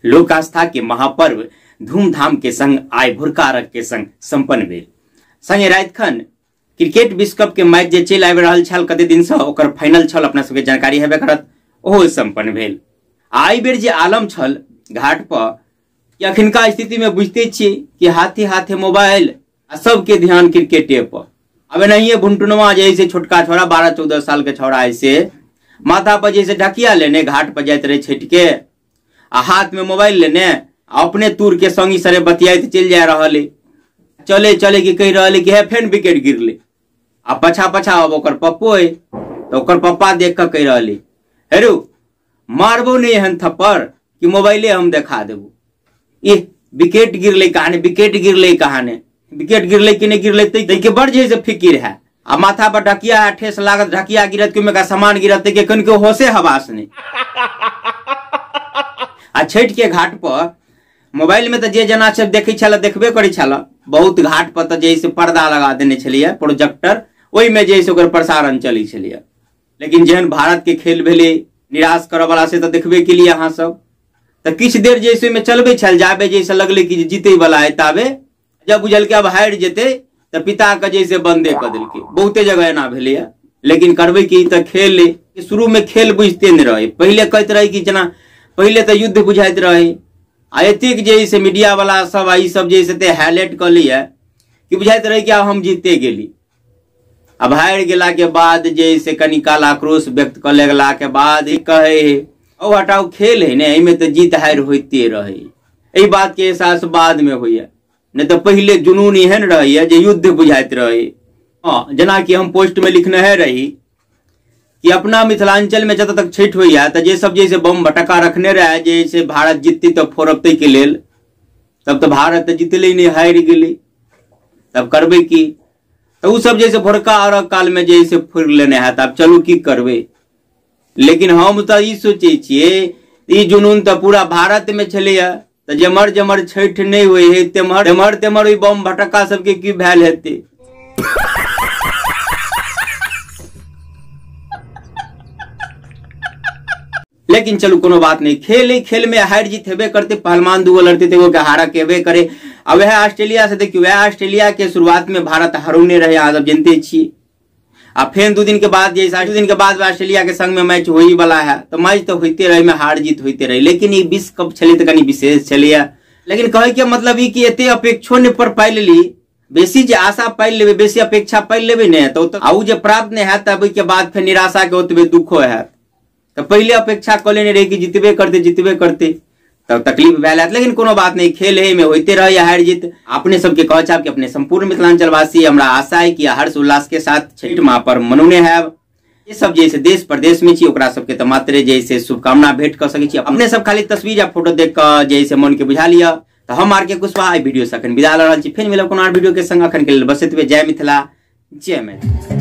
लोक आस्था के महापर्व धूमधाम के संग आइ भोरका अर्घ के संग संपन्न भेल। संगे राति खन क्रिकेट विश्व कप के मैच जे चलि आबि रहल छल कते दिन से ओकर फाइनल छल, अपना सबके जानकारी हेबे करत, ओहो संपन्न भेल। आइ बेर जे आलम छल घाट पर कि अखिनका स्थिति में बुझते छियै कि हाथे हाथे मोबाइल आ सबके ध्यान क्रिकेटे पर। अब एनाहिए भुनटुनवा जे से छोटका छोरा 12-14 साल के छोरा ऐसे माथा पर जैसे ढकिया लेने घाट पर जाइत रहे छठि के आ हाथ में मोबाइल लेने आ अपने तूर के संगी सरे बतियाइत चलि जा रहल है। चले चले के कहि रहल है कि हे फेन विकेट गिरले आ पछा पछा अब ओकर पप्पो है तो ओकर पप्पा देख के कहि रहल है हेरू मारबो नहीं एहन थप्पड़ कि मोबाइले हम देखा देबो। ए विकेट गिरले कहाने, विकेट गिरले कहाने, विकेट गिरले कि नहीं गिरले तै के बड़ जे से फिकिर है आ माथा पर ढकिया है, ठेस लागत ढकिया गिरत कि का सामान गिरत के कनिको होशे हवास नहीं। आ छठि के घाट पर मोबाइल में तो जे जना सब देखै छल देखबे करै छल, बहुत घाट पर तो जे से पर्दा लगा देने छलियै प्रोजेक्टर, ओहिमे जे से ओकर प्रसारण चलै छलियै। लेकिन जेहन भारत के खेल भेलै निराश करऽ वाला से तो देखबे केलियै अहाँ सब। तऽ किछु देर जे से ओहिमे चलबै छल जाबे जैसे लगलै कि जीतै वाला है ताबे जब बुझलकै अब हारि जेतै तऽ पिता के जैसे बंदे कऽ देलकै। बहुते जगह एना भेलैया। लेकिन करबै कि तऽ खेल शुरू में खेल बुझते नहि रहै, पहिले कहैत रहै कि जेना पहिले तऽ युद्ध बुझाइत रहै आ एतेक जे से मीडिया वाला सब आ ई सब जे से हाईलाइट कऽ लैया कि बुझाइत रहै कि आब हम जीते गेली। अब हारि गेला के बाद जे से कनि काल आक्रोश व्यक्त कऽ लगला के बाद ई कहै है ओ हटाउ खेल है ने, एहिमे तऽ जीत हारि होइते रहै। एहि बात के एहसास बाद में होइया, नहीं तऽ पहिले जुनून एहन रहैया जे युद्ध बुझाइत रहै। हाँ, जेनाकि हम पोस्ट में लिखने रही कि अपना मिथिलांचल में जतऽ तक छठि होइया तऽ जे सब जे बम भटका रखने रहे जे से भारत जीतती तऽ फोड़ब के लेल, तब तऽ भारत तऽ जीतले नहीं हारि गेलै, तब करबै की? तऽ ओ सब जैसे भोरका अर्घ काल में जे से फोड़ि लेने हैत, आब चलू की करबै। लेकिन हम तऽ ई सोचै छियै ई जुनून तऽ पूरा भारत में छलैया, तऽ जेम्हर जेम्हर छठि नहि होइ है तेम्हर तेम्हर तेम्हर ओहि बम भटक्का सबके की भेल हेतै। लेकिन चलू कोनो बात नहीं, खेल खेल में हारि जीत हेबे करते, पहलवान दूगो लड़ते तो एगो के हारक हेबे करे। आ वएह ऑस्ट्रेलिया से देखियौ, वएह ऑस्ट्रेलिया के शुरुआत में भारत हरौने रहे, अहाँ सब जानते छी। आ फेर 2 दिन के बाद जैसे 2 दिन के बाद ऑस्ट्रेलिया के संग में मैच होई वाला है, तो मैच तो होते रहे, में हार जीत होते रहे। लेकिन ई विश्व कप छलै तऽ कनि विशेष छलैया। लेकिन कहै के मतलब ई कि एते अपेक्षो नहि पर पालि ली, बेसी जे आशा पालि लेबै, बेसी अपेक्षा पालि लेबै ने तऽ आ ओ जे प्राप्त नहि हैत तब ओहिके बाद फेर निराशा के ओतबे दुखो हैत। तऽ पहिले अपेक्षा कऽ लेने रही कि जीतबे करते जीतबे करते, तब तकलीफ भेल हैत। लेकिन कोनो बात नहीं, खेल है में होते रहे हारि जीत। अपने सबके कहऽ चाहब कि अपने संपूर्ण मिथिलांचलवासी हमरा आशा है कि हर्ष उल्लास के साथ छठि महापर्व मनौने हैब। ये सब जैसे देश प्रदेश में छी ओकरा सबके तऽ मात्रे जैसे शुभकामना भेंट कऽ सकै छी। अपने सब खाली तस्वीर या फोटो देख कऽ जैसे मन के बुझा लिअ। तऽ हम आर के कुशवाहा एहि वीडियो से अखन विदा लऽ रहल छी, फेर मिलब कोनो आर वीडियो के संग। अखन के लेल बस एतबे। जय मिथिला, जय मैथिली।